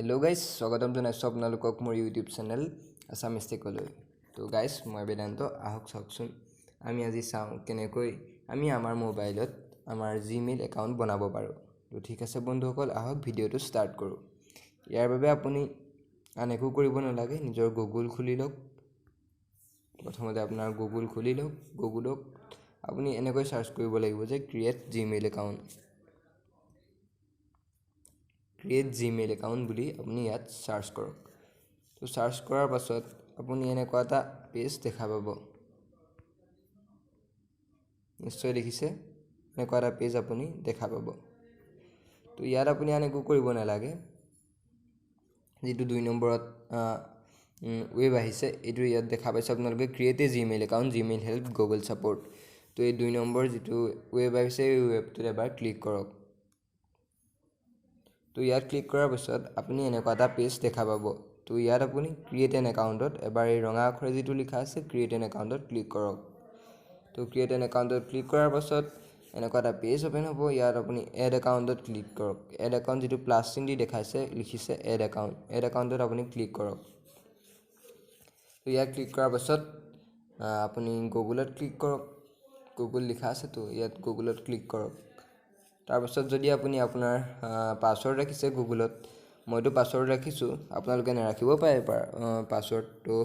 Hello' guys, স্বাগতম জনাইছোঁ আপোনালোকক মোৰ ইউটিউব চেনেল আছামিজ টেকলৈ। তো গাইজ, মই বেদান্ত। আহক চাওকচোন, আমি আজি চাওঁ কেনেকৈ আমি আমাৰ মোবাইলত আমাৰ জিমেইল একাউণ্ট বনাব পাৰোঁ। তো ঠিক আছে বন্ধুসকল, আহক ভিডিঅ'টো ষ্টাৰ্ট কৰোঁ। ইয়াৰ বাবে আপুনি আন একো কৰিব নালাগে, নিজৰ গুগল খুলি লওক। প্ৰথমতে আপোনাৰ গুগল খুলি লওক। গুগলক আপুনি এনেকৈ চাৰ্চ কৰিব লাগিব যে create Gmail account, create Gmail account বুলি আপুনি ইয়াত চাৰ্চ কৰক। তো চাৰ্চ কৰাৰ পাছত আপুনি এনেকুৱা এটা পেজ দেখা পাব, নিশ্চয় দেখিছে, এনেকুৱা এটা পেজ আপুনি দেখা পাব। তো ইয়াত আপুনি আন একো কৰিব নালাগে। যিটো 2 নম্বৰত ৱেব আহিছে, এইটো ইয়াত দেখা পাইছে আপোনালোকে, create a Gmail account, Gmail help, Google support. তো এই 2 নম্বৰ যিটো ৱেব আহিছে, এই ৱেবটোত এবাৰ ক্লিক কৰক। তো ইয়াত ক্লিক কৰাৰ পাছত আপুনি এনেকুৱা এটা পেজ দেখা পাব। তো ইয়াত আপুনি ক্ৰিয়েট এন একাউণ্টত এবাৰ এই ৰঙা আখৰে যিটো লিখা আছে, ক্ৰিয়েট এন একাউণ্টত ক্লিক কৰক। তো ক্ৰিয়েট এন একাউণ্টত ক্লিক কৰাৰ পাছত এনেকুৱা এটা পেজ অ'পেন হ'ব। ইয়াত আপুনি এড একাউণ্টত ক্লিক কৰক। এড একাউণ্ট যিটো প্লাছ চিন দি দেখাইছে, লিখিছে এড একাউণ্ট, এড একাউণ্টত আপুনি ক্লিক কৰক। তো ইয়াত ক্লিক কৰাৰ পাছত আপুনি গুগলত ক্লিক কৰক। গুগল লিখা আছে, তো ইয়াত গুগলত ক্লিক কৰক। তাৰপাছত যদি আপুনি আপোনাৰ পাছৱৰ্ড ৰাখিছে গুগলত, মইতো পাছৱৰ্ড ৰাখিছোঁ, আপোনালোকে নাৰাখিব পাৰে পাছৱৰ্ডটো।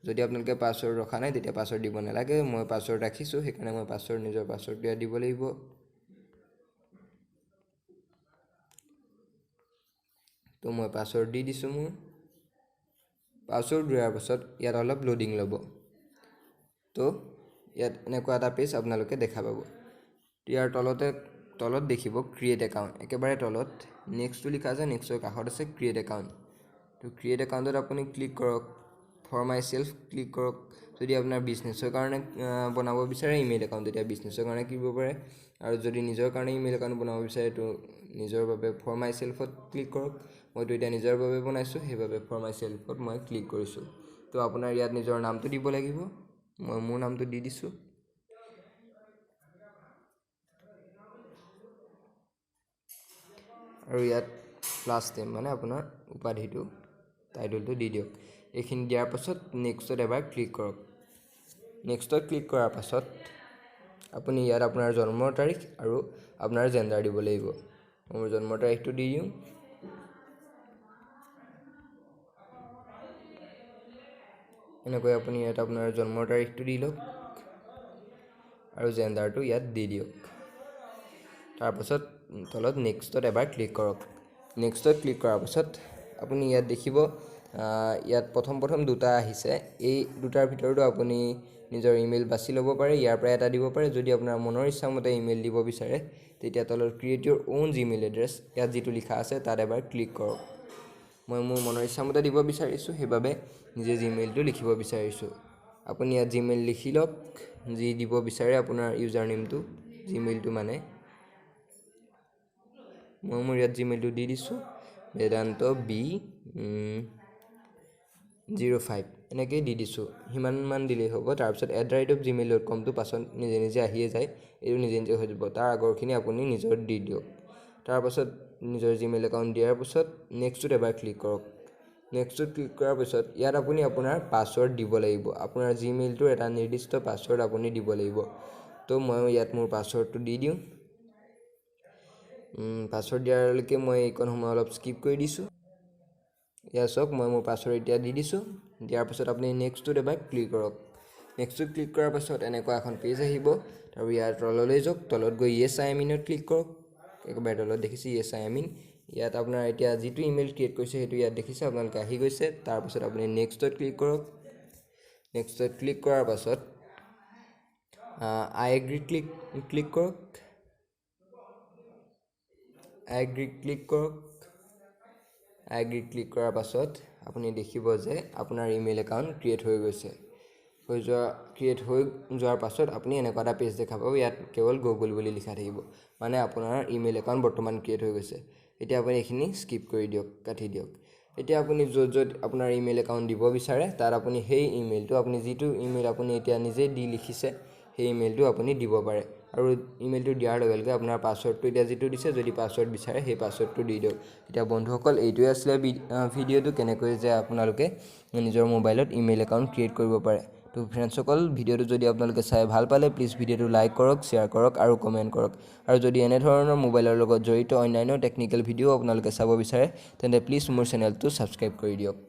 যদি আপোনালোকে পাছৱৰ্ড ৰখা নাই, তেতিয়া পাছৱৰ্ড দিব নালাগে। মই পাছৱৰ্ড ৰাখিছোঁ, সেইকাৰণে মই নিজৰ পাছৱৰ্ডটো ইয়াত দিব লাগিব। তো মই পাছৱৰ্ড দি দিছোঁ। মোৰ পাছৱৰ্ড দিয়াৰ পাছত ইয়াত অলপ লোডিং ল'ব। তো ইয়াত এনেকুৱা এটা পেজ আপোনালোকে দেখা পাব। ইয়াৰ তলত দেখিব ক্ৰিয়েট একাউণ্ট, একেবাৰে তলত নেক্সটটো লিখা আছে, নেক্সটৰ কাষত আছে ক্ৰিয়েট একাউণ্ট। তো ক্ৰিয়েট একাউণ্টত আপুনি ক্লিক কৰক, ফৰ my self click কৰক। যদি আপোনাৰ বিজনেছৰ কাৰণে বনাব বিচাৰে ইমেইল একাউণ্ট, তেতিয়া বিজনেছৰ কাৰণে কৰিব পাৰে, আৰু যদি নিজৰ কাৰণে ইমেইল একাউণ্ট বনাব বিচাৰে, তো নিজৰ বাবে ফৰ my চেল্ফত ক্লিক কৰক। মইতো এতিয়া নিজৰ বাবে বনাইছোঁ, সেইবাবে ফৰ my চেল্ফত মই ক্লিক কৰিছোঁ। তো আপোনাৰ ইয়াত নিজৰ নামটো দিব লাগিব, মই মোৰ নামটো দি দিছোঁ। আৰু ইয়াত লাষ্ট নেম মানে আপোনাৰ উপাধিটো, টাইটেলটো দি দিয়ক। এইখিনি দিয়াৰ পাছত নেক্সটত এবাৰ ক্লিক কৰক। নেক্সটত ক্লিক কৰাৰ পাছত আপুনি ইয়াত আপোনাৰ জন্মৰ তাৰিখ আৰু আপোনাৰ জেণ্ডাৰ দিব লাগিব। মোৰ জন্মৰ তাৰিখটো দি দিওঁ। এনেকৈ আপুনি ইয়াত আপোনাৰ জন্মৰ তাৰিখটো দি লওক আৰু জেণ্ডাৰটো ইয়াত দি দিয়ক। তাৰপাছত তলত নেক্সটত এবাৰ ক্লিক কৰক। নেক্সটত ক্লিক কৰাৰ পাছত আপুনি ইয়াত দেখিব, ইয়াত প্ৰথম প্ৰথম দুটা আহিছে। এই দুটাৰ ভিতৰতো আপুনি নিজৰ ইমেইল বাছি ল'ব পাৰে, ইয়াৰ পৰা এটা দিব পাৰে। যদি আপোনাৰ মনৰ ইচ্ছামতে ইমেইল দিব বিচাৰে, তেতিয়া তলত create your own Gmail address ইয়াত যিটো লিখা আছে তাত এবাৰ ক্লিক কৰক। মই মোৰ মনৰ ইচ্ছামতে দিব বিচাৰিছোঁ, সেইবাবে নিজে জিমেইলটো লিখিব বিচাৰিছোঁ। আপুনি ইয়াত জিমেইল লিখি লওক, যি দিব বিচাৰে আপোনাৰ ইউজাৰ নেমটো, জিমেইলটো মানে। মই মোৰ ইয়াত জিমেইলটো দি দিছোঁ, বেদান্ত বি 05 এনেকৈয়ে দি দিছোঁ, সিমানমান দিলেই হ'ব। তাৰপিছত at the rate of Gmail dot কমটো পাছত নিজে নিজে আহিয়ে যায়, এইটো নিজে নিজে হৈ যাব। তাৰ আগৰখিনি আপুনি নিজৰ দি দিয়ক। তাৰপাছত নিজৰ জিমেইল একাউণ্ট দিয়াৰ পাছত নেক্সটটোত এবাৰ ক্লিক কৰক। নেক্সটটোত ক্লিক কৰাৰ পিছত ইয়াত আপুনি আপোনাৰ পাছৱৰ্ড দিব লাগিব। আপোনাৰ জিমেইলটোৰ এটা নিৰ্দিষ্ট পাছৱৰ্ড আপুনি দিব লাগিব। তো মই ইয়াত মোৰ পাছৱৰ্ডটো দি দিওঁ। পাছৱৰ্ড দিয়াৰলৈকে মই এইকণ সময় অলপ স্কিপ কৰি দিছোঁ। ইয়াত চাওক, মই মোৰ পাছৱৰ্ড এতিয়া দি দিছোঁ। দিয়াৰ পাছত আপুনি নেক্সটটোত এবাৰ ক্লিক কৰক। নেক্সটটোত ক্লিক কৰাৰ পাছত এনেকুৱা এখন পেজ আহিব। আৰু ইয়াৰ তললৈ যাওক, তলত গৈ য়েছ I am ইনত ক্লিক কৰক। একেবাৰে তলত দেখিছে য়েছ I am in. ইয়াত আপোনাৰ এতিয়া যিটো ইমেইল ক্ৰিয়েট কৰিছে সেইটো ইয়াত দেখিছে আপোনালোকে আহি গৈছে। তাৰপাছত আপুনি নেক্সটত ক্লিক কৰক। নেক্সটত ক্লিক কৰাৰ পাছত আই এগ্ৰী ক্লিক কৰক। আই এগ্ৰী ক্লিক কৰক। আই এগ্ৰী ক্লিক কৰাৰ পাছত আপুনি দেখিব যে আপোনাৰ ইমেইল একাউণ্ট ক্ৰিয়েট হৈ গৈছে। ক্ৰিয়েট হৈ যোৱাৰ পাছত আপুনি এনেকুৱা এটা পেজ দেখা পাব, ইয়াত কেৱল গুগল বুলি লিখা থাকিব, মানে আপোনাৰ ইমেইল একাউণ্ট বৰ্তমান ক্ৰিয়েট হৈ গৈছে। এতিয়া আপুনি এইখিনি স্কিপ কৰি দিয়ক, কাটি দিয়ক। এতিয়া আপুনি য'ত য'ত আপোনাৰ ইমেইল একাউণ্ট দিব বিচাৰে তাত আপুনি সেই ইমেইলটো, আপুনি যিটো ইমেইল আপুনি এতিয়া নিজে দি লিখিছে সেই ইমেইলটো আপুনি দিব পাৰে। আৰু ইমেইলটো দিয়াৰ লগে লগে আপোনাৰ পাছৱৰ্ডটো এতিয়া যিটো দিছে, যদি পাছৱৰ্ড বিচাৰে সেই পাছৱৰ্ডটো দি দিয়ক। এতিয়া বন্ধুসকল, এইটোৱে আছিলে ভিডিঅ'টো, কেনেকৈ যে আপোনালোকে নিজৰ মোবাইলত ইমেইল একাউণ্ট ক্ৰিয়েট কৰিব পাৰে। তো ফ্ৰেণ্ডছসকল, ভিডিঅ'টো যদি আপোনালোকে চাই ভাল পালে, প্লিজ ভিডিঅ'টো লাইক কৰক, শ্বেয়াৰ কৰক আৰু কমেণ্ট কৰক। আৰু যদি এনেধৰণৰ মোবাইলৰ লগত জড়িত অন্যান্য টেকনিকেল ভিডিঅ' আপোনালোকে চাব বিচাৰে, তেন্তে প্লিজ মোৰ চেনেলটো ছাবস্ক্ৰাইব কৰি দিয়ক।